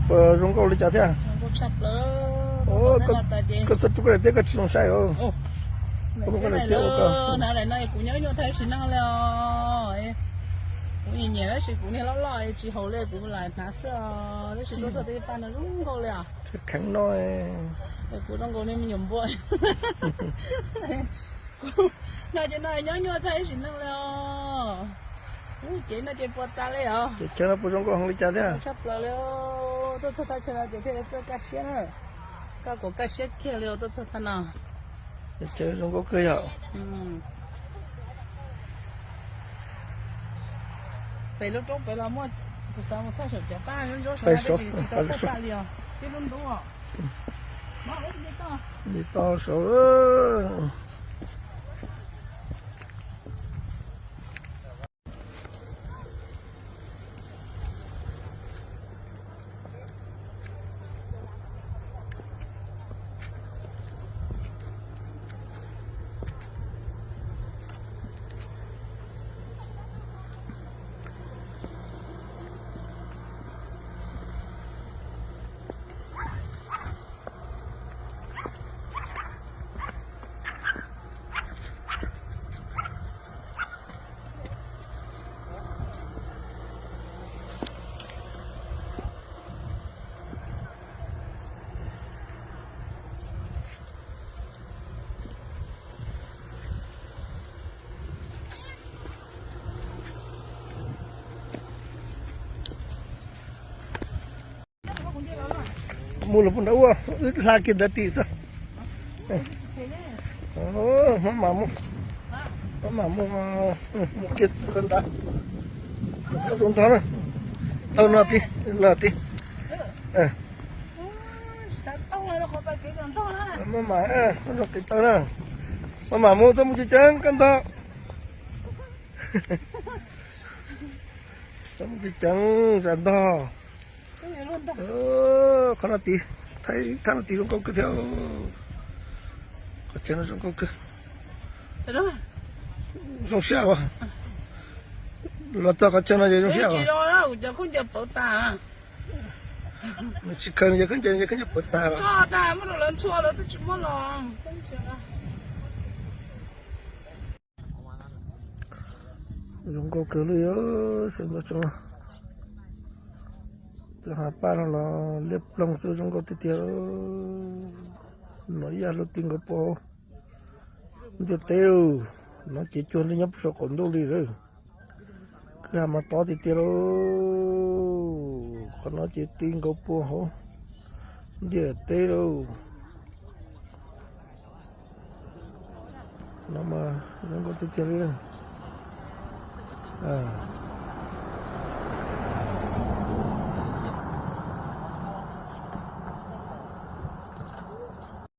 Puas zoo nkauj li cas thiab? Koj txhob rub koj daim tiab, koj tsis zoo saib os. Rub koj daim tiab ua koj. Kuv nyob nyuaj tag sim neej li os. Kuv nyiam nyiam tab sis kuv niag loj loj tsis haum li, kuv lam hnav xwb os. Tab sis tuaj txog tej paj no zoo nkauj li os. Kheev no. Kuv zoo nkaus li me nyuam npua. No ces no nyob nyuaj tag ib sim neej li os. Ub, ces no ces puas tas li os. Ces chaw no puas zoo nkauj heev li cas thiab? Tshaj plaws li, tuaj txog thaj chaw no ces thiaj li txawj kaj siab na. Kaj kuv kaj siab kiag li tuaj txog thaj no. Ces chaw zoo nkauj kawg yom. Pem lub roob pem los muaj, kuv xav mus thaj saum cov paj nyob nyob saum no tab sis tsis tau thaj paj li os, tib lub ntub os. Li tau saud. Mus los puag nrad ua, wb hla kiag ntawd tim xwb. Hmab mam mus, hmab mam mus, mus kiag koj ntawd. Zoo ntog na, tau no tib, no tib. Hmab mam, zoo qis taw na. Hmab mam mus txhob mus ceev ceev koj ntog. Txhob mus ceev ceev zam ntog. Qhov no tid, thaj no tid zoo nkauj kawg thiab. Qhov chaw no zoo nkauj kawg. Zoo siab ua. Los txog qhov chaw no ces zoo siab ua. Tsis khaws yog khaub ncaws, yog khaub ncaws pawv tag. Zoo nkauj kawg li, sawv ntxov tsees. Cov hav paj no los liab ploog xwb, zoo nkauj tiag tiag. No ib yam luag ti nkaus puag ntiaj teb lauj. No ces cuag li nyob puag saum qaum ntuj li lawm. Kwj ha mas tob tiag tiag lauj. Qhov no ces ti nkaus puag hauv ntiaj teb lauj. No mas zoo nkauj tiag tiag li.